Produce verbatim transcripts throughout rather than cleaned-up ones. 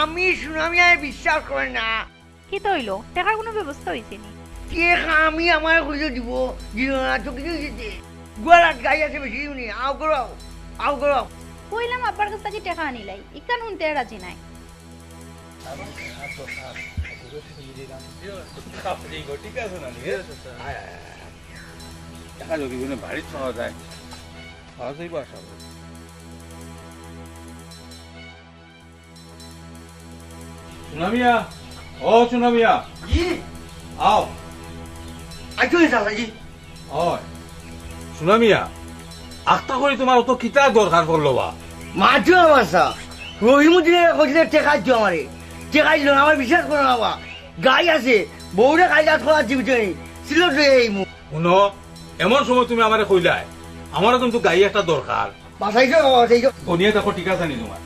আমি সুনামিয়ায় বিশ্বাস করে না। কিতা অইলো? টেকার কুনু ব্যবস্থা অইছে নি? টেকা আমি আমার কইলে দিব, দিল না তো কিছু দিতে। গোয়ালাত গাই আছে বেশি নি, আও করো, আও করো। কইলাম আব্বার কাছ থাকি টেকা আনিলাই, ইখান হুনতে রাজি নায়। ঠিক আছে না নি? আয়, আয়, আয়, আয়। দেখা যাক, কি জন্য বাড়িত পাওয়া যায়। পাওয়া যাইব আশা করি। সুনামিয়া, ও সুনামিয়া। জি। আও। আইছো নি চাচাজি? অয়। সুনামিয়া, আখতা করি তুমার অত কিতা দরকার পড়লো বা? মাতিও না বা চাচা। রহিমউদ্দিনে কইছিল টেকা দিও আমারে। টেকা দিল না, আমার বিশ্বাস করো না বা। গাই আছে, বউরে খাইলে আত করা জীবিত নেই। সিলেট লই আইমু। হুনো, এমন সময় তুমি আমারে কইলায়, আমারও কিন্তু গাই একটা দরকার। বাঁচাইছো বাবা, বাঁচাইছো। গনিয়ে দেখো, ঠিক আছে নি তুমার?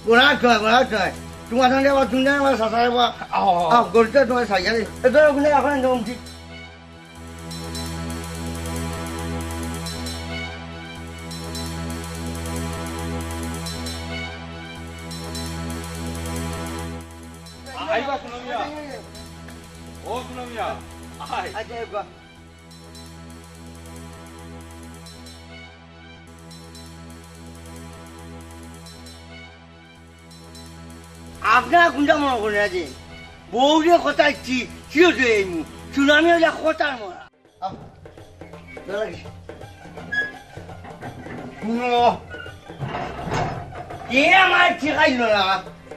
গোনা ছয়, গোনা ছয়। তুমার সঙ্গে আবার তুমি জানো, আমার চাচারে বা-, আও, আও, আও। আও, গরিটা তুমার সাইয়া দে। এ ধরো, ওখানে এখন একদম ঠিক। আইবা সুনামিয়া। ও সুনামিয়া, আয়। আচ্ছা, এবার। আপনারা কুনটা মনে করেন যে বউরে কথা দিছি, চিরতরে আইমু। সুনামি অইলা কথার মরা। আপ-, দাঁড়া কি? হুনো, এ আমার ঠেকাইল না।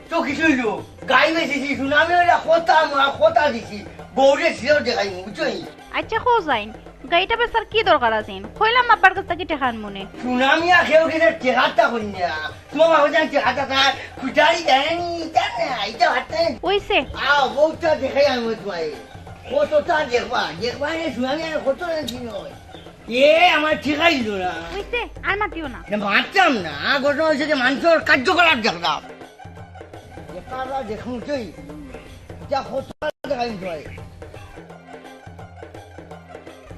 তো কিছু অইলো, গাই বেচিছি, সুনামি অইলা কথার মরা, কথা দিছি, বউরে চিরতরে দেখাইমু, বুঝছো নি? আচ্ছা, কও যাইন, গাইটা বেচার কি দরকার আছে? কইলাম আব্বার কাছ থাকি টেকা আনমুনে। সুনামিয়া কেউ কিতা টেকাটা কইন না। তুমার বাবা জান টেকাটা তার খুঁজাই দেয়নি, ইটা না, ইটা হাতে। অইছে। আও, বউটা দেখাই আমি তোমায়। কতটা দেখবা, দেখবা রে সুনামিয়া কত রাখি নয়। এ, আমার ঠেকাইল না। অইছে, আর মাতিও না। না, মাততাম না। ঘটনা অইছে যে মানষর কার্যকলাপ দেখলাম। এটা আমরা দেখমু তুই। ইটা কত দেখাই তোমায়।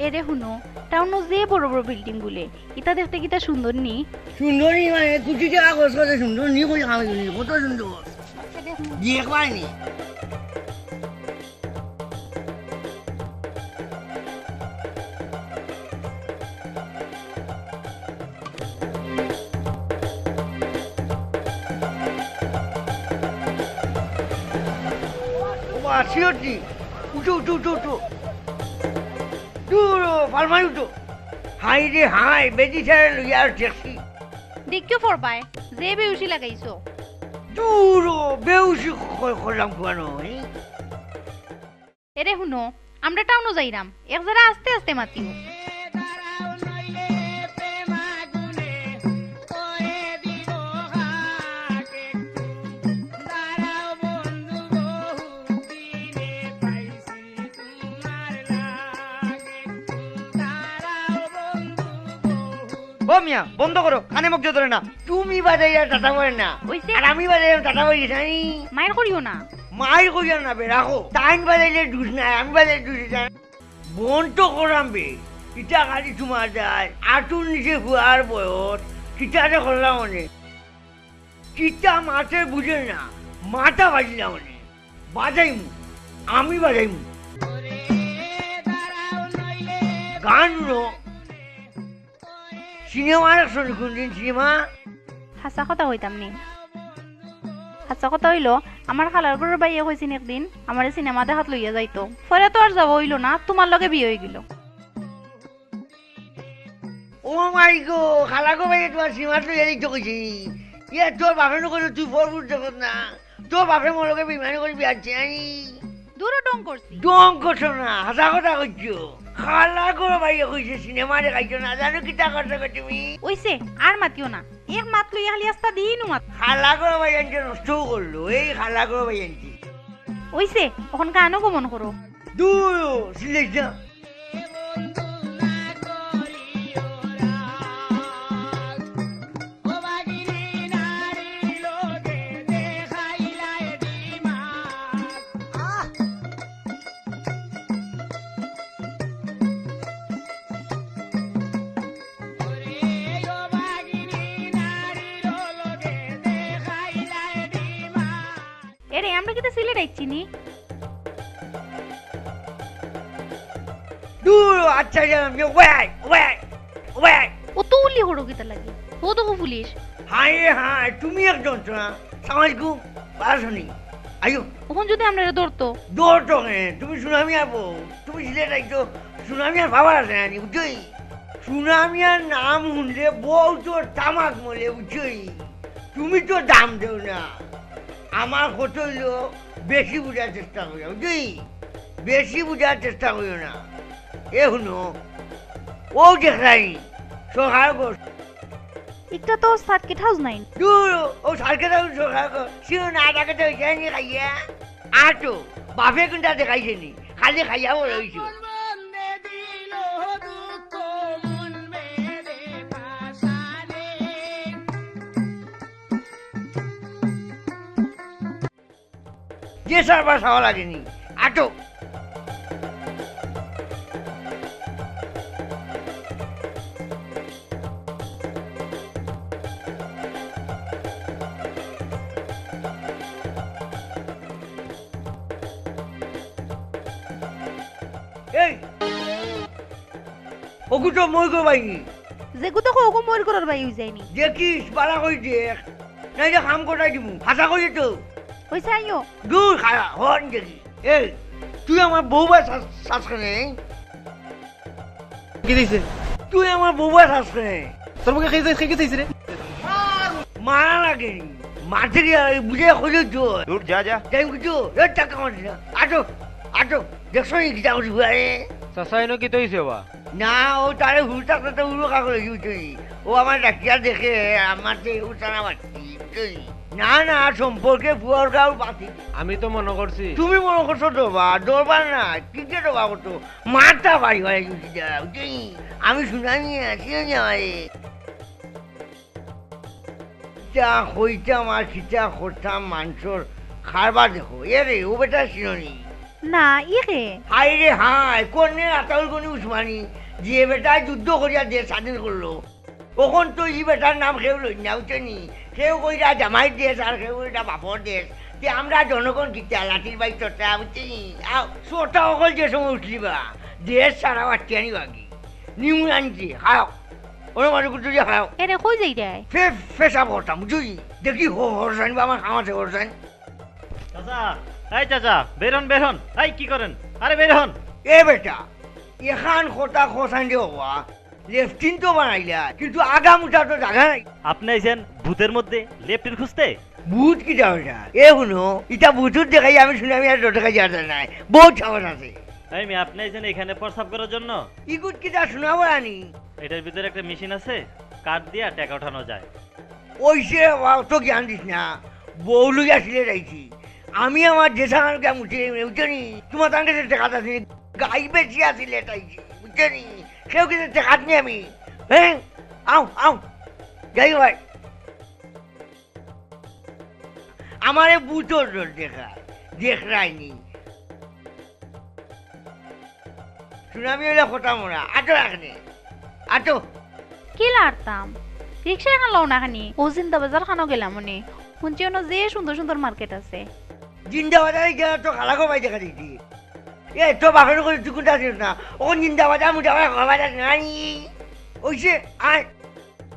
এরে হুনো, টাউনো যে বড় বড় বিল্ডিং গুলে, ইতা দেখতে কিতা সুন্দর নি? সুন্দর নি মানে, কুটি টেকা খরচ করতে সুন্দর নি কই আমি জানি, কত সুন্দর। বিয়ে করেনি। ও মা, সিওটি, উঠো, উঠো, উঠো, উঠো। দূর ও, ফালমাই উঠো। হায় রে হায়, বেটি ছেড়ে লইয়া আর ট্যাক্সি। দেখিও ফরবায়, যে বেউসি লাগাইছো। দূর ও, বেউসি ক-, করলাম কুয়ানো, এই? এরে হুনো, আমরা টাউনো যাইরাম, এক জারা আস্তে আস্তে মাতিও। ও মিয়া, বন্ধ করো, কানে মগজে ধরে না। তুমি বাজাইয়া টাটা পড়ে না। অইছে? আর আমি বাজাইয়া টাটা পড়ি নাই। মাইর করিও না। মাইর করিও না বে, রাখো। তাইন বাজাইলে দুষ নাই, আমি বাজাইলে দুষ নাই। বন্ধ করাম বে। ইটা খালি তোমার যায়। আটুর নিচে হুয়ার বয়স। কিতারে করলাম অনে। কিতা মাতে বুঝে না। মাথা বাজিলাম অনে। বাজাইমু। আমি বাজাইমু। গান হুনো। সিনেমা দেখছো নি কুনদিন সিনেমা? হাছা কথা কইতাম নি? হাছা কথা অইলো, আমার খালার ঘরর ভাইয়ে কইছইন একদিন আমারে সিনেমা দেখাত লইয়া যাইতো। পরে তো আর যাওয়া অইলো না, তুমার লগে বিয়া অইগেলো। ও মাই গো, খালা গো ভাইয়ে তুমার সিনেমাত লইয়া যাইতো কইছে। ইয়া তোর বাপে নু কইলো তুই ফরফুর দেখত না। তোর বাপে মোর লগে বেইমানি করি বিয়া দিছে, আই। দূরো ঢং করছি। ঢং করছো না, হাছা কথা কইছো। খালা গো ভাইয়ে কইছে সিনেমা দেখাইতো না, জানো কিতা করছো গো তুমি? অইছে, আর মাতিও না। এক মাত লইয়া খালি আস্তা দিনউ মাত। খালা গো ভাইয়াইন্তে নষ্ট করলো, এই খালা গো ভাইয়াইন্তে। অইছে, অখন গানো গমন করো। দূর, সিলেট যা। এ, আমরা কিতা সিলেট আইছি নি? দূর, আচ্ছা, জানাম যে, ওয়াই, ওয়াই, ওয়াই। ও তো উলি হড়ো কিতা লাগে? ও তো পুলিশ। হায় রে হায়, তুমি এক যন্ত্রণা। সালাম আলাইকুম, বালা আছো নি? আইও। অখন যদি আমরারে ধরতো? ধরতো কেনে? তুমি সুনামিয়ার বউ, তুমি সিলেট আইছো, সুনামিয়ার বাবা আছে না নি, বুঝছোই? সুনামিয়ার নাম হুনলে বউ তো তামাক মলে, বুঝছোই? তুমি তো দাম দেও না। আমার কথা অইলো, বেশি বুঝার চেষ্টা করিও, বুঝছোই? বেশি বুঝার চেষ্টা করিও না। এ হুনো, ও দেখরায়নি, সরকার গো। ইটা তো সার্কিট হাউস নায়। দূর, ও সার্কিট হাউস সরকার গো। সিও না ডাকে তো অইছে নি খাইয়া। আর তো, বাপে কুনটা দেখাইছে নি? খালি খাইয়া বড় অইছো। যে সারবার খাওয়া লাগেনি, আটো। এই, ওগু তো মই করবাইনি। যেগু তো ওগু মইর ঘরর বাই অই যায়নি। দেখিস, বালা করি দেখ। নাইলে কাম কটাই দিমু। হাছা করি তো। অইছে আইও। দূর খাড়া, হন দেখি। এই, তুই আমার বউবা চাস, চাস কেনে? কে দিছে? তুই আমার বউবা চাস কেনে? তোর মুখে কে দিছে, কে দিছে রে? মারা লাগে নি। মারতে গিয়া বুঝে খোঁজে তো। দূর যা, যা। যাই বুঝছো? এ টাকা মারছি না। আটো, আটো। দেখছো নি কিতা করছি বুড়ারে? চাচা, ইনো কিতা অইছে বা? না, ও তারে হুরু থাকতে তো হুরু কাকলে কি বুঝছো নি? ও আমার ডাকিয়া দেখে, আমার যে উচানা মারছি, বুঝছো নি? না, না, সম্পর্কে পুয়ার গাউর বাতি। আমি তো মনো করছি। তুমি মনো করছো ডরবা, ডরবা না, কিতা ডরবা করছো? মাথা বাড়ি হয় যদি যারা, বুঝছো নি? আমি সুনামি আছি, ওই যে আমারে। কিতা কইতাম আর কিতা করতাম, মানষর কারবার দেখো। এ রে, ও বেটা চিনো নি? না, ই কে? হায় রে হায়, কর্নেল আতাউল গনি উসমানী, যে বেটায় যুদ্ধ করিয়া দেশ স্বাধীন করলো। অখন তো ই বেটার নাম কেউ লইন না, বুঝছো নি? কেউ কইরা জামাইর দেশ আর কেউ কইরা বাপর দেশ। তে আমরা জনগণ কিতা লাঠির বাই চটা, বুঝছো নি? আও, চটা অকল যে সময় উঠলিবা, দেশ সারা বাটিয়ানি বাগি। নিমু আনছি, খাও। ওরে মাঝে কুটুরি খাও। এরে, কই যাইরায়? ফে-, পেশাব করতাম, বুঝছো নি? দেখি হো-, হরসাইন বা আমার কাম আছে, হরসাইন। চাচা, এই চাচা, বের হন, বের হন। এই, কি করেন? আরে, বের হন। এ বেটা, এখান কথা খোসান দে বাবা। লেফটিন তো বানাইলা, কিন্তু আগামুটা তো জাগা নাই। আপনে আইছেন ভূতের মধ্যে লেফটিন খুঁজতে? ভূত কিতা বেটা? এ হুনো, ইতা ভূতুত দেখাই আমি সুনামিয়ার ডটে খাই যাতা নাই। বহুত সাহস আছে। এই মিয়া, আপনে আইছেন এখানে প্রস্রাব করার জন্য? ইগুত কিতা শোনা বয়ানি? এটার ভিতরে একটা মেশিন আছে, কার্ড দিয়া টাকা উঠানো যায়। অইছে, অত জ্ঞান দিস না। বউ লইয়া সিলেট আইছি। আমি আমার দেশান গিয়া মুঠি, বুঝছো নি? তোমার তার কাছে টেকা আছে নি? গাই বেচিয়া সিলেট আইছি, বুঝছো নি? কেউ কিছু টেকা নি আমি। হ্যাঁ? আও, আও। যাই ভাই। আমারে ভূতর ডর দেখায়, দেখরায়নি। সুনামি অইলে কথা মরা, আটো রাখনে, আটো। কি লাড়তাম? রিক্সা এখান লও না খানি, ও জিন্দাবাজার খানো গেলাম মনে। হুনছি অনো যে সুন্দর সুন্দর মার্কেট আছে। জিন্দাবাজারে গেলে তো খালাগো ভাই দেখা দিতি। এ, তো বাপের করে তুই কোনটা ছিলিস না? ও জিন্দাবাজার, মুন্দাবাজার, খালাবাজার নাই। অইছে, আয়।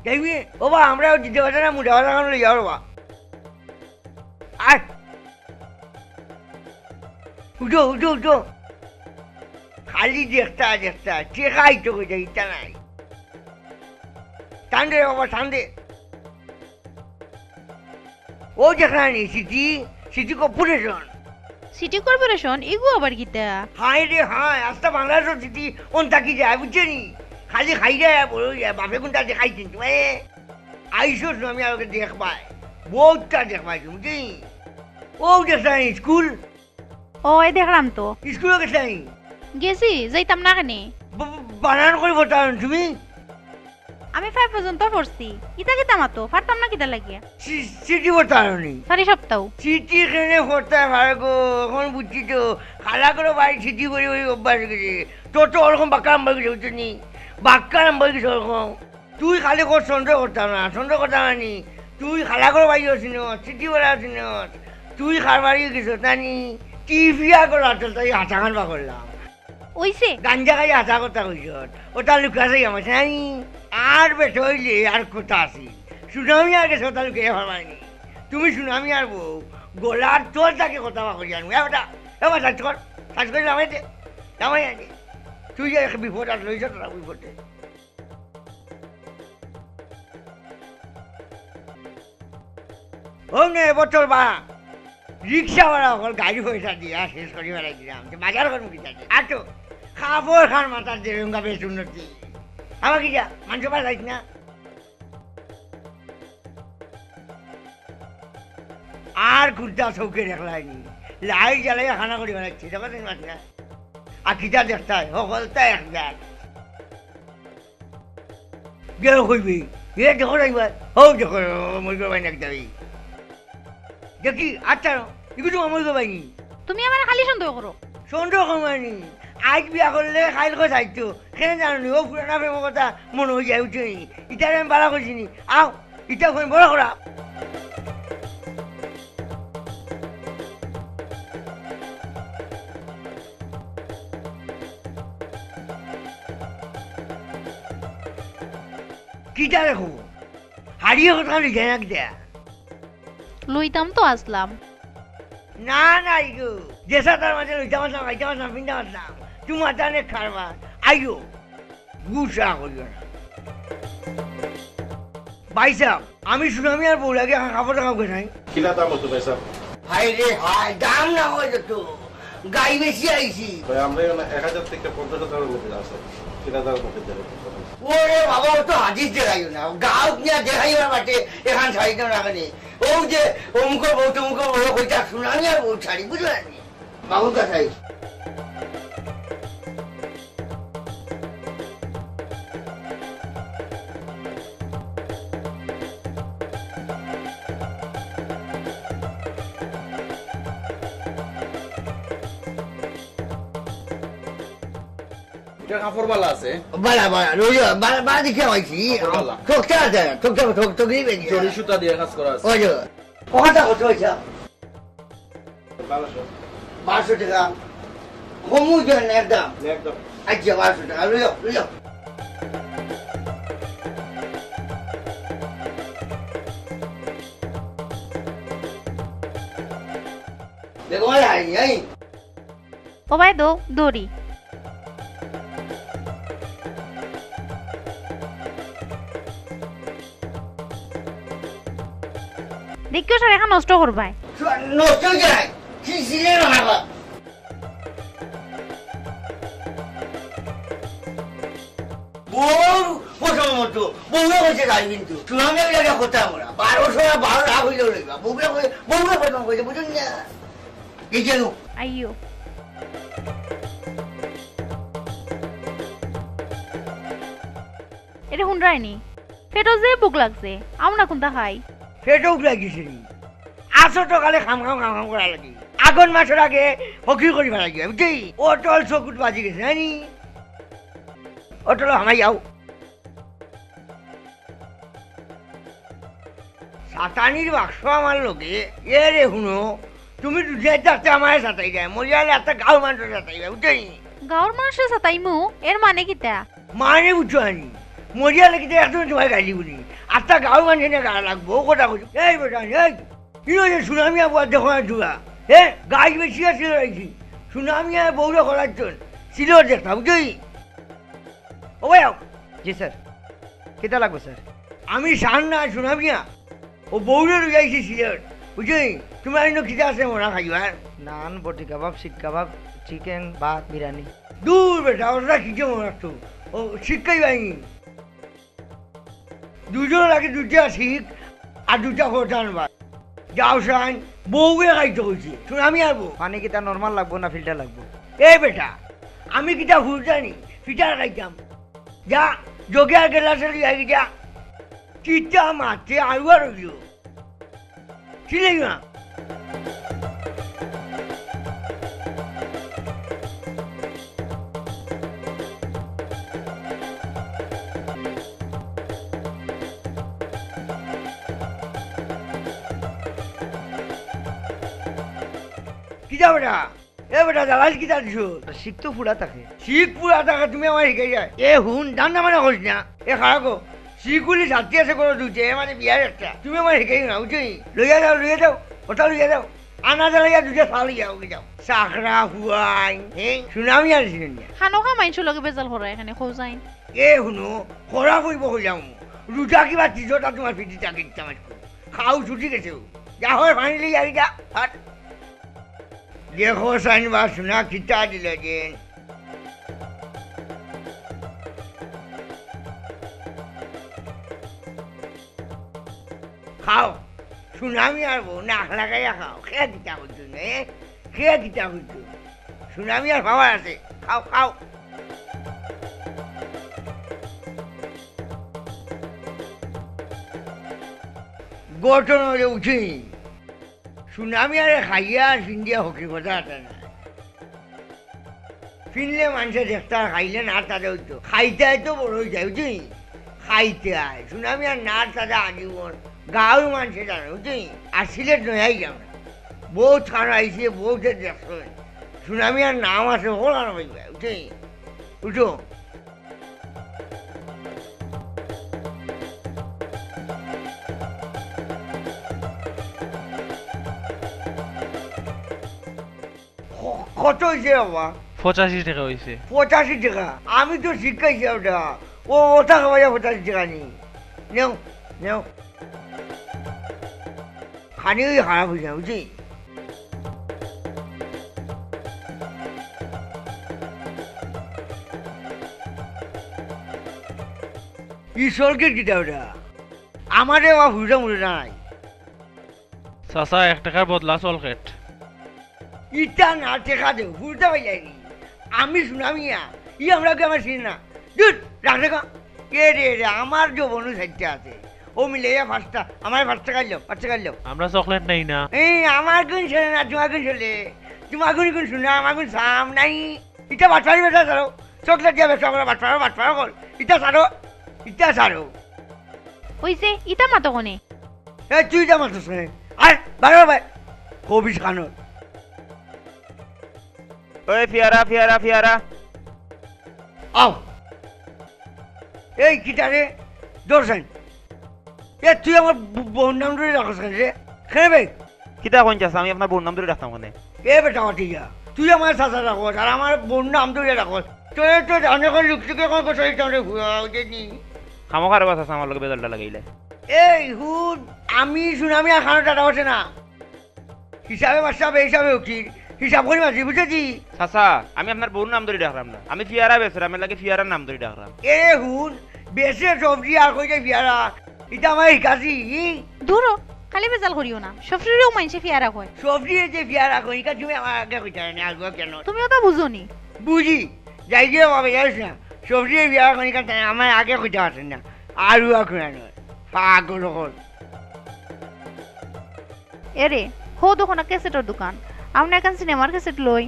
যাইবি? ও বা, আমরা জিন্দাবাজার না মুন্দাবাজার খানো লই যাও রে বা। আয়। উঠো, উঠো, উঠো। খালি দেখতা, দেখতা, টেকা আইতো কই যাই, ইতা নাই। টান দে বাবা, টান দে। ও দেখরায়নি, city, city corporation. City corporation? ইগু আবার কিতা? হায় রে হায়, আস্তা বাংলাদেশর সিটি অন থাকি যায়, বুঝছো নি? খালি খাইরা বড় যায়, বাপে কোনটা দেখাইছেন তোমায়? আইসো সুনামি আর ওকে দেখবায়, বহুতটা দেখবায় তুমি, বুঝছো নি? ও দেখরায়নি স্কুল? ও, এ দেখরাম তো। স্কুলো গেছলায়নি? গেছি, যাইতাম না কেনে? ব-, ব-, বানান করি পড়তায় পারো না তুমি? আমি five পর্যন্ত পড়ছি। ইতা কিতা মাতো? পারতাম না কিতা লাগিয়া? সি-, সিটি পড়তায় পারো নি? পারি সবতাউ। সিটি কেনে পড়তায় পারো গো? অখন বুঝছি তো। খালা করো বাড়ি সিটি পড়ি পড়ি অভ্যাস অই গেছে। তোর তো ওরকম বাক্কা আরম্ভ অই গেছে, বুঝছো নি? বাক্কা আরম্ভ অই গেছে ওরকম। তুই খালি কর সন্দেহ করতাম না, সন্দেহ করতাম না নি। তুই খালা করো বাড়িও চিনস, সিটি পড়া চিনস। তুই কারবারি গেছস না নি? টিপিয়া গলা তো তাই হাতাখান বা করলাম। অইছে? গাঞ্জা খাইয়া হাতা কথা কইছস। ওটা লুকাছে আমার নাই। আর বেটা অইলে আর কথা আছে। সুনামিয়ার গেছে ওটা লুকাইয়া পারবায়নি। তুমি সুনামিয়ার বউ, গলার তল থাকি কথা বা কইয়া নু। এ বেটা, এ বেটা, সাজ কর। সাজ করি লামাই দে। লামাই আনে। তুই যে এক বিপদ আর লইছ তোরা বিপদে। ও নে, বছর বা। রিক্সা ভাড়া অকল গাড়ি পয়সা দিয়া শেষ করি বেড়াই দিলাম। তো বাজার করবো কিতা দিয়া? আর তো কাপড় খান মাথার যে রঙ্গা বেশ উন্নতি। আবার কি যা, মাংস পা যাইস না। আর কুন্তা চউখে দেখলায়নি। লাইট জ্বালাইয়া খানা করি বেড়াইছে, দেখো তুমি মাছ না। আর কিতা দেখতায়, হকলতা এক জাত। গেল কইবি, এ দেখো না এবার, হো দেখো, মরিগো ভাই নাকি দাবি। দেখি, আচ্ছা, ইগু তো মরিগো ভাই নি। তুমি আমারে খালি সন্দেহ করো। সন্দেহ করো মানে, আইজ বিয়া করলে কাইল কই যাইতো। কেনে জানো নি, ও পুরানা প্রেমর কথা মনো অই যায়, বুঝছো নি? ইতারে আমি বালা কইছি নি। আও, ইতা কই বড় করা। কিতা দেখো? হারিয়ে কথা লই যায় না কিতা? লইতাম তো আসলাম। না, না, ইগো। যেসা তার মাঝে লইতাম আসলাম, খাইতাম আসলাম, পিনতাম আসলাম। তুমার জানে কারবার। আইও। গুসা করিও না। ভাইসাব, আমি সুনামিয়ার বউ লাগি এখন কাপড় দেখাও কে নাই? কিলা দাম অইতো ভাইসাব? হায় রে হায়, দাম না অয় যত, গাই বেশি আইছি। ভাই, আমরা এখানে এক হাজার থেকে পঞ্চাশ হাজারের মধ্যে আছে, তিন হাজারের মধ্যে যাবে। ওরে বাবা, ও তো হাদিস দেখাইও না, গাউত নিয়া দেখাইও না বাটে, এখান ছাড়ি দেও না কেনে। ও যে অমুকর বউ, তমুকর বউ, কইতা সুনামিয়ার বউ ছাড়ি, বুঝলা নি? বাবুর কাছে। ইটা কাপড় বালা আছে। বালা, বালা, লইয়া, বালা, বালা দেখিয়া পাইছি। কাপড় বালা। ঠকটা আছে, ঠকটা, ঠক, ঠকই বেরিয়ে। জরি সুতা দিয়া কাজ করা আছে। ওই যে, ওখানটা কত হইছে? বারোশো। বারোশো টেকা। কমু দেন একদম। একদম। আচ্ছা, বারোশো টেকা, লইও, লইও। দেখো, এই, এই। ও ভাই, দৌ, দৌড়ি। দেখিও স্যার, এখন নষ্ট করবায়। নষ্ট অই যায়। কি সিলে বানাবা? বউ, প্রথমত, বউয়ে কইছে গাড়ি কিন্তু। তুমি আমি একটা কথা আমরা। বারোশো আর বারো লাখ অইলেও লইবা। বউয়ে কই-, বউয়ে প্রথম কইছে, বুঝুন না? এই যে নো। আইও। এরে হুনরায়নি? পেটো যে ভুক লাগছে, আও না কুন্তা খাই। পেটো ভুক লাগিছে নি? আসো তো কালে খাম খাম খাম খাম করা লাগি। আগন মাসর আগে ফকির করি ফেলাই গিয়া, বুঝছি? অটল চকুত বাজি গেছে, হয়নি? অটল হামাই যাও। সাতানির বাক্স আমার লগে, এ রে হুনো, তুমি দুনিয়াত থাকতে আমারে সাতাই যায়, মরিয়ালে একটা গাঁওর মানুষ সাতাই যায়, বুঝছো নি? গাঁওর মানুষরে সাতাইমু, এর মানে কিতা? মানে বুঝছো আনি? মরিয়ালে কিতা একজন তোমার গালি বলি, একটা গাঁওর মানুষ এনে গাড়া লাগবো, ও কথা কইছো। এই বেটা, এই, কি হয়েছে সুনামি আবু আর দেখো না তোরা, হ্যাঁ? গাছ বেশি আছে রয়েছি, সুনামি আর বউরে করার জন্য ছিল দেখতা, বুঝছো নি? ও ভাই, আও। জি স্যার, কিতা লাগবো স্যার? আমি শান না, সুনামিয়া। ও বউরে লই আইছি সিলেট। বুঝছি? তোমার ইনো কিতা আছে মরা খাইবার? নান, বটি কাবাব, শিক কাবাব, চিকেন, ভাত, বিরিয়ানি। দূর বেটা, ওরা কিতা মনে রাখতো? ও শিক্ষাই পাইনি। দুজন লাগে দুইটা শিক আর দুইটা ফোটান ভাত। যাও সাইন, বউরে খাইতে কইছি। সুনামিয়ার বউ। পানি কিতা নরমাল লাগবো না ফিল্টার লাগবো? এ বেটা, আমি কিতা ফুল জানি? ফিল্টার খাইতাম। যা, জগে আর গেলাসে লইয়া আই যা। চিতা মাতে আরুয়া রইল। চিলাই না। কিতা বেটা? এ বেটা, জ্বালাইস কিতা দিছো? শিক তো পুড়া থাকে। শিক পুড়া থাকে, তুমি আমারে হিকাইরায়? এ হুন, দান না মানে কইস না। এ খাড়া কো, শিক উলি ছাতি আছে করো দুইটা, এ মানে বিয়ার একটা। তুমি আমারে হিকাইও না, বুঝছো নি? লইয়া যাও, লইয়া যাও, ওটা লইয়া যাও। আনা জ্বালাইয়া দুইটা ফাল লইয়া ওকে যাও। চাকরা হুয়াই, হে? সুনামিয়ার চিনইন না। খানোখা মাইনষর লগে বেজাল করা এখানে, খোঁজাইন। এ হুনো, খরা কইব কইলাম। রুজা কিবা দিছো তা তোমার পিঠি চাকরি দিতাম আজকে। খাও ছুটি গেছে। যা হয় পানি লইয়া আগে যা, হাট। দেখো সাইন বা সোনা কিতা দিল যে। খাও, সুনামিয়ার বউ নাক লাগাইয়া খাও। খেয়ে দিতা হইতো না, এ? খেয়ে দিতা হইতো। সুনামিয়ার খাবার আছে, খাও, খাও। গঠন হলে উঠি। সুনামিয়ারে খাইয়া আর ফিন্দিয়া হকি কথা আছে না। ফিনলে মানষে দেখতা, খাইলে নার তাজা হইতো। খাইতে আয় তো বড় হইতে আয়, বুঝলি? খাইতে আয়। সুনামিয়ার নার তাজা আজীবন। গাঁওর মানষে জানে, বুঝলি? আর সিলেট নয়াই যাও না। বহুত খানো আইছে, বহুত দেখছো। সুনামিয়ার নাম আছে, হল আর হইবে, বুঝলি? উঠো। ক-, কত হইছে বাবা? পঁচাশি টাকা হইছে। পঁচাশি টাকা? আমি তো শিক্ষাইছি ওটা। ও, ওটা খাওয়াইয়া পঁচাশি টাকা নি। নেও, নেও। খানি ওই খারাপ হইছে, বুঝছি? ই চকলেট কিতা ওটা? আমারে বা ফুটা মুড়ে নাই। চাচা, এক টাকার বদলা চকলেট। ইটা না, টেকা দেও, ফুটা পাইলাই নি। আমি সুনামিয়া, ই আমরা কি আমার চিনি না। দুর, রাখ রে গা। এ রে রে, আমার জবনও সাইডটা আছে। ও মিলাইয়া পাঁচটা, আমার পাঁচ টাকা লও, পাঁচ টাকা লও। আমরা চকলেট নেই না। এই, আমার গুণ চলে না, তোমার গুণ চলে। তোমার গুণ গুণ শুনে, আমার গুণ সাম নাই। ইটা বাটপারি বেটা ছাড়ো। চকলেট দিয়া ব্যবসা করো, বাটপারো, বাটপারো কর। ইটা ছাড়ো, ইটা ছাড়ো। ওই যে, ইটা মাতো কোনে? এ, তুই ইটা মাতস কেনে? আয়, বারো ভাই। খবিস খানো। ওই, ফিয়ারা, ফিয়ারা, ফিয়ারা। আও। এই, কিতা রে? দর্শন। এ, তুই আমার ব-, বউর নাম ধরি রাখস কেনে রে? কেনে বে? কিতা কইন চাচা, আমি আপনার বউর নাম ধরি রাখতাম কেনে? এ বেটা মাতিয়া, তুই আমার চাচা রাখস আর আমার বউর নাম ধরি রাখস। তোরে তো জানে কোন লুকসুকে কোন গোসাই তোরে ঘুরা ওই যে নি। খামোখা রে বা চাচা আমার লগে বেজালটা লাগাইলে। এই হুন, আমি সুনামিয়া খানো টাটা বসে না। হিসাবে বাদশা, বেহিসাবে উকিল, হিসাব করি মাঝে বুঝেছি। চাচা, আমি আপনার বউর নাম ধরি ডাকলাম না, আমি ফিয়ারা বেচরাম, এর লাগি ফিয়ারার নাম ধরি ডাকলাম। এ হুন, বেচে সবজি আর কইরে ফিয়ারা, ইটা আমার হিকাছি, ই? দূর হ, খালি বেজাল করিও না, সবজিরেও মাইনষে ফিয়ারা কয়। সবজি এই যে ফিয়ারা কয়, ইটা তুমি আমার আগে কইতা না, আগুয়া কেন? তুমি ওটা বুঝো নি। বুঝি, যাই গিয়ে বাবা, জানিস না, সবজি এই ফিয়ারা কয়, ইটা আমার আগে কইতা পারছেন না, আরুয়া কইয়া নয়, পাগল হল। এরে, হো দোকান ক্যাসেটর দোকান। আমরা এখন সিনেমার ক্যাসেট লই।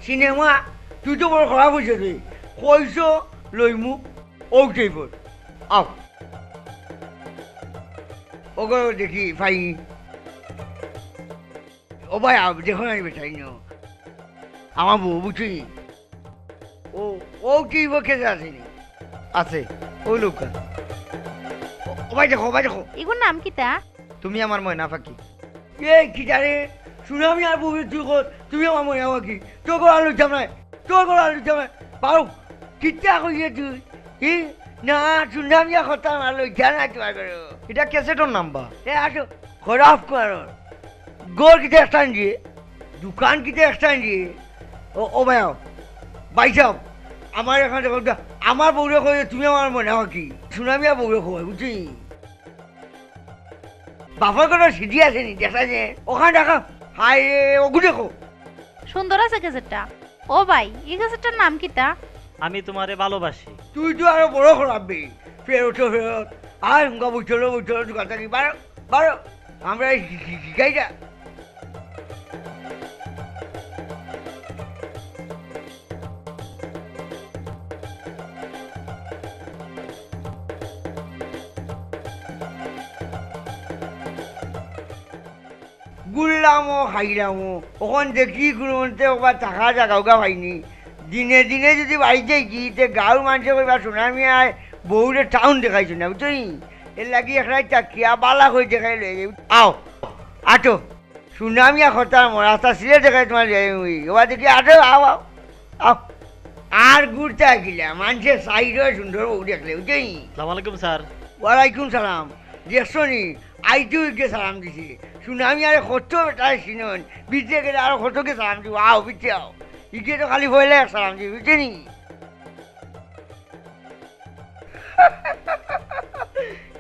সিনেমা? তুই তো বড় খারাপ হইছে রে। কইছো লইমু, ও উঠেই পড়। আও। ওগো দেখি, ফাইন। ও ভাই, আও, দেখো না, বেটাই নো। আমার বউ, বুঝছি। ও, ও কি বকে যাসনি? আছে, ও লোকা। ও, ও ভাই দেখো, ও ভাই দেখো। ইগুর নাম কিতা? তুমি আমার ময়না পাখি। এ, কিতা রে? সুনামিয়ার বউরে তুই কর, তুমি আমার ময়না পাখি। তোর গলা লইতাম না, তোর গলা লইতাম না। বাউ, কিতা কইয়ে তুই? ই? না, সুনামিয়া কথা না লইতা না তোমার গলা। ইটা ক্যাসেটর নাম্বার। এ, আসো, খরাফ কর। ঘর কিতা একটান দিয়ে, দোকান কিতা একটান দিয়ে। ও, ও ভাই, ভাই সাহেব, আমার এখানে দেখো, আমার বউরে কই, তুমি আমার ময়না পাখি। সুনামিয়া বউরে কই, বুঝছি? বাপর কোনো সিডি আছে নি, দেখা যায়। ওখানে রাখো। হায় রে, ওগু দেখো। সুন্দর আছে ক্যাসেটটা। ও ভাই, ই ক্যাসেটটার নাম কিতা? আমি তোমারে ভালোবাসি। তুই তো আরো বড় খারাপ বে। ফেরত তো ফেরত। আর হুঙ্গা বইচলো, বইচলো, দোকান থাকি। বারো, বারো। আমরা এই গাইটা। ঘুরলামও, খাইলামও, অখন দেখি কুনুমন্তে একবার থাকা জাগাউগা পাইনি। দিনে দিনে যুদি বাড়িত যাইগি, তে গাঁওর মানষে কইবা, "সুনা মিয়ায় বউরে টাউন দেখাইছে না", বুঝছো নি? এরলাগি এক রাইত থাকিয়া বালা করি দেখাই লই যাই। আও, আটো। সুনা মিয়া খতার মরা, তা সিলেট দেখাই তুমার যাই ওই। ওবা দেখি, আটো, আও, আও, আও। আর ঘুরতা কিলা, মানষে চাইরোয় সুন্দর বউ দেখলে, বুঝছো নি? আসসালামু আলাইকুম, স্যার। ওয়ালাইকুম সালাম। দেখছো নি? আইতে ইগে সালাম দিছে। সুনা মিয়ারে কত বেটায় চিনইন, ভিতরে গেলে আরো কতকে সালাম দিবো। আও, ভিতরে আও। ইগে তো খালি পয়লা এক সালাম দিবো, বুঝছো নি?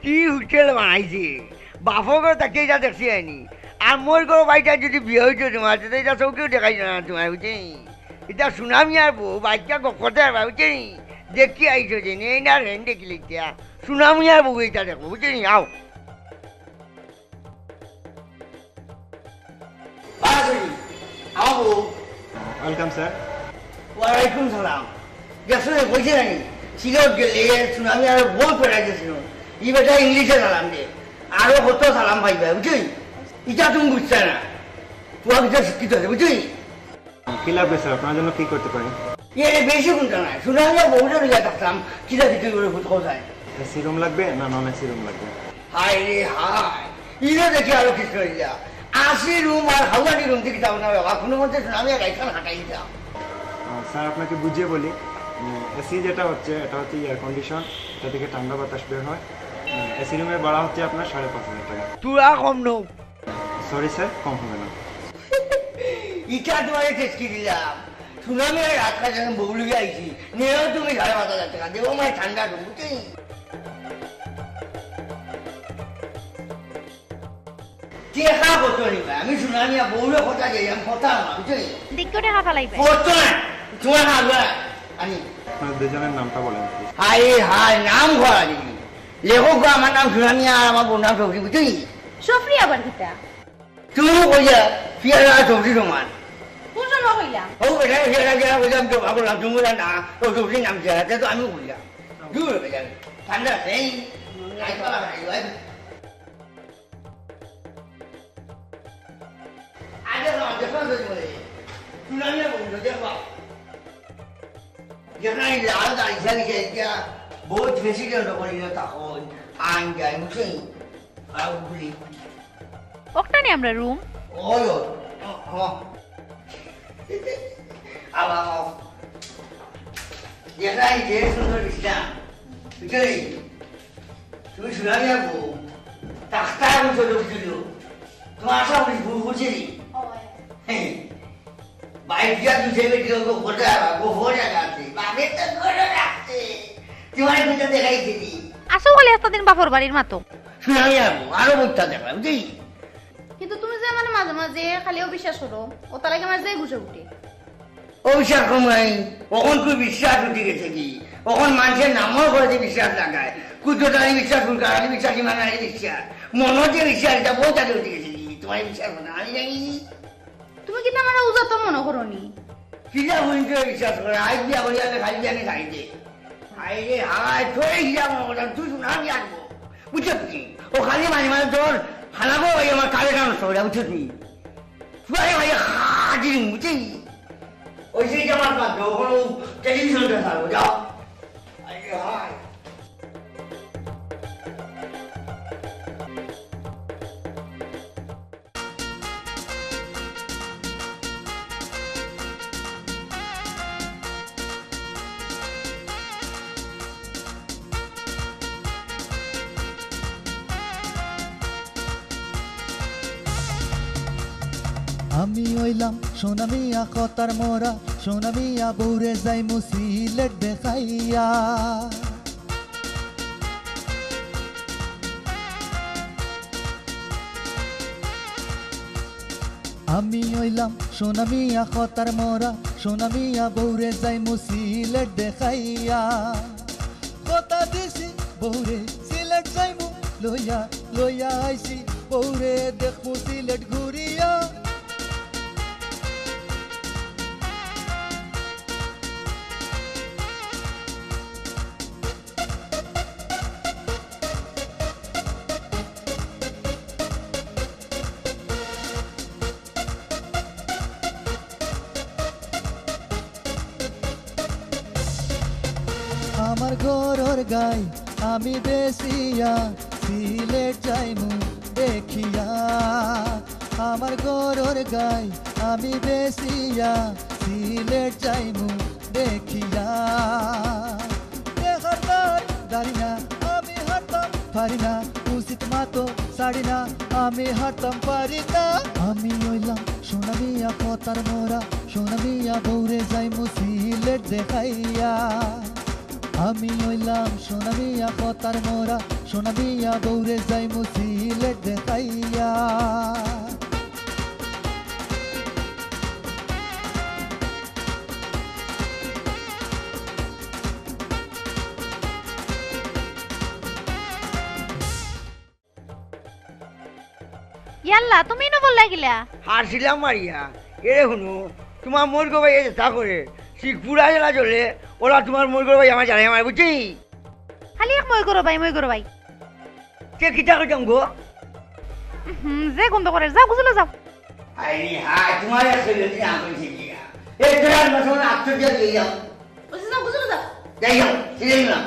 কি হোটেল বানাইছে? বাপর ঘর থাকি ইটা দেখছি আইনি। আর মোর ঘর বাড়িটা যুদি বিয়া অইতো তুমার, তে ইটা চউখেও দেখাইতো না তুমার, বুঝছো নি? ইটা সুনা মিয়ার বউ, বাইচ্চা গপ করতে পারবা, বুঝছো নি? দেখি আইছো যে, নেই না রেন দেখিলে ইটা। সুনা মিয়ার বউ ইটা দেখো, বুঝছো নি? আও। বাসুরি, আমার বউ। Welcome, sir. ওয়ালাইকুম সালাম। দেখছো নি, কইছি না নি? সিলেট গেলে সুনা মিয়ার বউ ফেরাই দিছিল। ই বেটা ইংলিশে সালাম দে। আরো কত সালাম পাইবা, বুঝছো নি? ইটা তুমি বুঝছো না। পুয়া কিতা শিক্ষিত আছে, বুঝছো নি? কি লাগবে স্যার? আপনার জন্য কি করতে পারি? এরে বেশি কুন্তা নাই, সুনা মিয়া বউরে লইয়া থাকতাম, কিতা কিতা করে ফুট কোথায়? এসি রুম লাগবে না নন এসি রুম লাগবে? হায় রে হায়, ইনো দেখি আরো কৃষ্ণ লীলা। আসি রুম আর হাওয়ানি রুম থেকে যাও না বাবা, কুনুমন্তে সুনা মিয়া রাইতখান কাটাই দিতাম। আহ, স্যার, আপনাকে বুঝিয়ে বলি, উম, এসি যেটা হচ্ছে, এটা হচ্ছে এয়ার কন্ডিশন, এটা থেকে ঠান্ডা বাতাস বের হয়। উম, এসি রুমের ভাড়া হচ্ছে আপনার সাড়ে পাঁচ হাজার টাকা। তুরা কম নও। সরি স্যার, কম হবে না। ইটা তুমারে ঠেসকি দিলাম। সুনা মিয়ার রাত কাটাইতাম বউ লইয়া আইছি। নেও তুমি সাড়ে পাঁচ হাজার টাকা। দেবো মানে ঠান্ডা রুম, বুঝছো নি? টেকা কত নিবা? আমি সুনা মিয়া বউরে কথা যাই, আমি কথা না, বুঝছো নি? দেখো টেকা ফালাইবে। কত না? তুমার হাত ধরা। আমি আপনার দুজনের নামটা বলেন, প্লিজ। হায় হায়, নাম করা দিবি। লেখক গো, আমার নাম সুনা মিয়া আর আমার বউর নাম সফরি, বুঝছো নি? সফরি আবার কিতা? তুমি কইয়া, পিয়ারা আর সবজি সমান। কোন সময় কইলাম? ও বেটা, পিয়ারা, পিয়ারা কইলাম, আমি তো ভাবলাম, তুমি বললা না, ও সবজির নাম পিয়ারা, তে তো আমিও কইলাম। দূর হয়ে যাবে। ঠান্ডা নেই। নাই করা হয়, ভাই। আগে তো আমাদের সঙ্গে চলে। তুই আমি বলবো, দেখো। যেখানে লাল দাঁড়িয়ে গিয়া বহুত বেশি জন করি না তখন আন যায়, বুঝলি? আর উঠলি। অকটা নি আমরার রুম? ওই, ওই, ও, ও। আবার, ও। যেখানে যে সুন্দর ইসলাম, বুঝলি? তুমি সুনা মিয়ার বউ। ডাক্তার আমি চলে উঠছিল। তোমার আশা করি ভুল বুঝিনি। হ্যাঁ। বাইক দিয়া দুই সাইডে কি অঙ্ক ফোটা, গো ফোটা যাচ্ছে। বাপের তো ঘরে রাখছে। তোমার ভিতরে দেখাইছে নি। আসো বলে এতদিন বাপর বাড়ির মাতো। সুনা মিয়ার বউ, আরো বউটা দেখলাম, বুঝলি? কিন্তু তুমি যে আমার মাঝে মাঝে খালি অবিশ্বাস করো, ও তার আগে আমার যে গুছে উঠে। অবিশ্বাস করমু নায়, অখন তুই বিশ্বাস উঠি গেছে কি? অখন মানষে নামও করে যে বিশ্বাস লাগায়। কুদ্দুস আলী বিশ্বাস, ফুলকার আলী বিশ্বাস, ইমান আলী বিশ্বাস। মনো যে বিশ্বাস, ইটা বহুত আগে উঠি গেছে কি? তোমার বিশ্বাস করে না, আমি জানি। তুমি কিতা আমারে উজাত মনো করো নি? কিতা বুঝতে বিশ্বাস করে? আইজ বিয়া করি আমি খালি জানি খাইতে। হায় রে হায়, তোরে হিয়া মনে করলাম, তুই শুন, আমি আসবো। বুঝছো কি? ও খালি মাঝে মাঝে তোর হালাবো, ওই আমার কালে কানো সরে, বুঝছো কি? ভাই, ভাই, হাজির, বুঝলি? ওই সেই যে আমার বাদ দাও, ওখানে টেলিভিশনটা ছাড়বো, যাও। আরে হায়। আমি অইলাম সোনা মিয়া খতার মরা, সোনা মিয়া বউরে যাইমু সিলেট দেখাইয়া। আমি অইলাম সোনা মিয়া খতার মরা, সোনা মিয়া বউরে যাইমু সিলেট দেখাইয়া। কথা দিছি বউরে সিলেট যাইমু লইয়া, লইয়া আইছি বউরে দেখমু সিলেট ঘুরিয়া। ঘরর গাই আমি বেচিয়া সিলেট যাইমু দেখিয়া, আমার ঘরর গাই আমি বেচিয়া সিলেট যাইমু দেখিয়া। দেখার দার দাড়ি না আমি হারতাম পারি না, উচিত মাতো ছাড়ি না আমি হারতাম পারি না। আমি অইলাম সোনা মিয়া কথার মরা, সোনা মিয়া বউরে যাইমু সিলেট দেখাইয়া। আমি অইলাম সোনা মিয়া কথার মরা, সোনা মিয়া বউরে যাইমু সিলেট দেখাইয়া। ইয়াল্লা, তুমি ইনো বললা কিলা? হারছিলাম মারিয়া। এরে হুনো, তুমার মইর গো ভাই এই যেতা করে, শিখপুরা জেলা চলে, ওরা তুমার মইর গো ভাই আমার জানে আমার, বুঝছি? খালি এক মইর গো ভাই, মইর গো ভাই। কে কিতা কইতাম গো? হুম, যে গন্ধ করে, যাও গুছলো যাও। আরে হ্যাঁ, তুমার আসলে না কইছি গিয়া। এই তোরা মতন আত্মহত্যা দিয়ে যাও। বুঝছো না, বুঝছো না? যাই হোক, সিলেট না।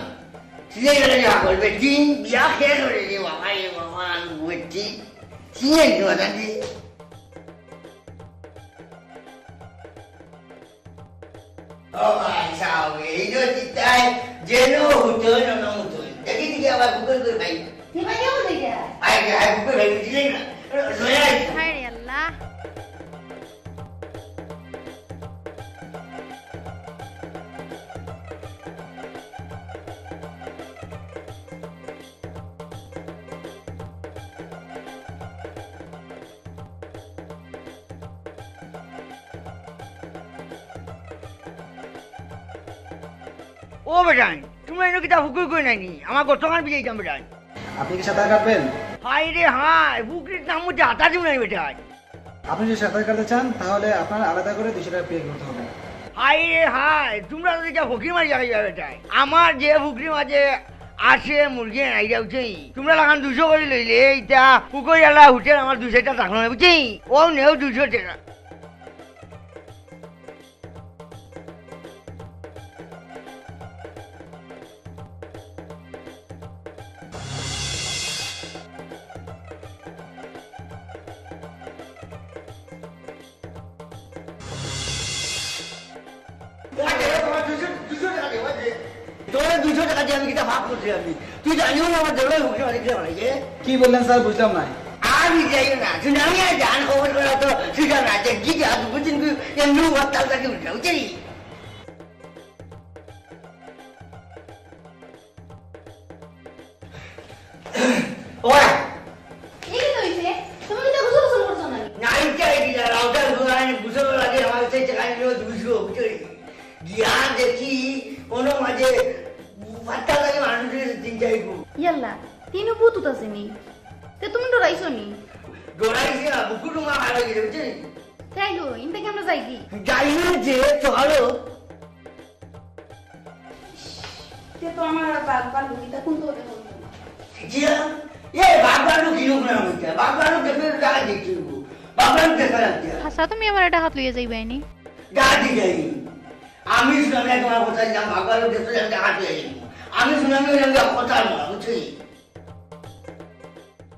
সিলেট গেলে যা করবে, দিন বিয়া খেয়ে ধরে রে বাবা, রে বাবা, আমি বলছি, সিলেট না, জানি। ও ভাই সাহেব, এই যে চিতায় যেন হুতোয়, নন হুতোয়। দেখি দেখি আবার বুকের করে ভাই। কি ভাই, কেমন দেখে? আয়, আয়, বুকের ভাই, বুঝলেন না? লয়া আয়। হায় রে আল্লাহ। ও বেটাইন, তুমরা ইনো কিতা ফুকুই কই নাইনি? আমার গতকাল বিয়ে দিতাম বেটাইন। আপনি কি সাঁতার কাটবেন? হায় রে হায়, ফুকরির নাম মধ্যে হাতা দিও নাই বেটাইন। আপনি যদি সাঁতার কাটতে চান, তাহলে আপনার আলাদা করে দুশো টাকা পে করতে হবে। হায় রে হায়, তুমরা তো ইটা ফকির মারি খাইবা বেটাইন। আমার যে ফুকরি মাঝে আছে মুরগি নাই যাওছেই, তুমরা লাখান দুশো করে লইলে ইটা ফুকরিআলা হোটেল আমার দুশো টাকা থাকলো না, বুঝছি? ও নেও দুশো টাকা। তোমার দেওয়া তোমার দুইশো, দুইশো টাকা দেওয়া যে। তোর দুইশো টাকা দিয়ে আমি কিতা পাপ করছি আমি? তুই জানিও না আমার দেওয়া হুকুম আমি কিতা বানাইছে? কি বললেন স্যার, বুঝলাম না। আমি যাইও না, তুই আমি আর জান খবর করা তো সুযোগ না, যে কি যা দুপুর দিন তুই এমনি হরতাল থাকি উঠে, বুঝলি? ওরা এই কি তো হইছে? তুমি কি তো গোসল গোসল করছো না? না, ইচ্ছা হয়ে গেছে, রাউটার ঘুরায়, গোসল লাগে, আমার ইচ্ছা হচ্ছে খালি লোক দুইশো, বুঝলি? গিয়া দেখি, কোনো মাঝে পাত্তা লাগে মানুষ তিন চার গো। ইয়াল্লা, তিনও ভূত উতাছে নি। তে তুমি ডরাইছো নি? ডরাইছি না, বুকু টুমা ভালো গেছে, বুঝলি? তাই গো, ইনতে কি আমরা যাই কি? যাই না যে, চলো। তে তো আমার আর বাঘ ভাল্লুক ইতা কোন তো হতে বলতো না। জিয়া, এ বাঘ ভাল্লুক কি লোক না হইতা? বাঘ ভাল্লুক দেখলে তো জায়গা দেখতে হইব। বাঘ ভাল্লুক দেখা লাগছে। হাছা, তুমি আমার এটা হাত লইয়া যাইবায় নি? যা দি যাই। আমি শুনাম না তোমার কথা দিলাম, বাঘ ভাল্লুক দেখতে যাইতে হাত লইয়া যাইব। আমি শুনাম না, আমি কথা না, বুঝছি?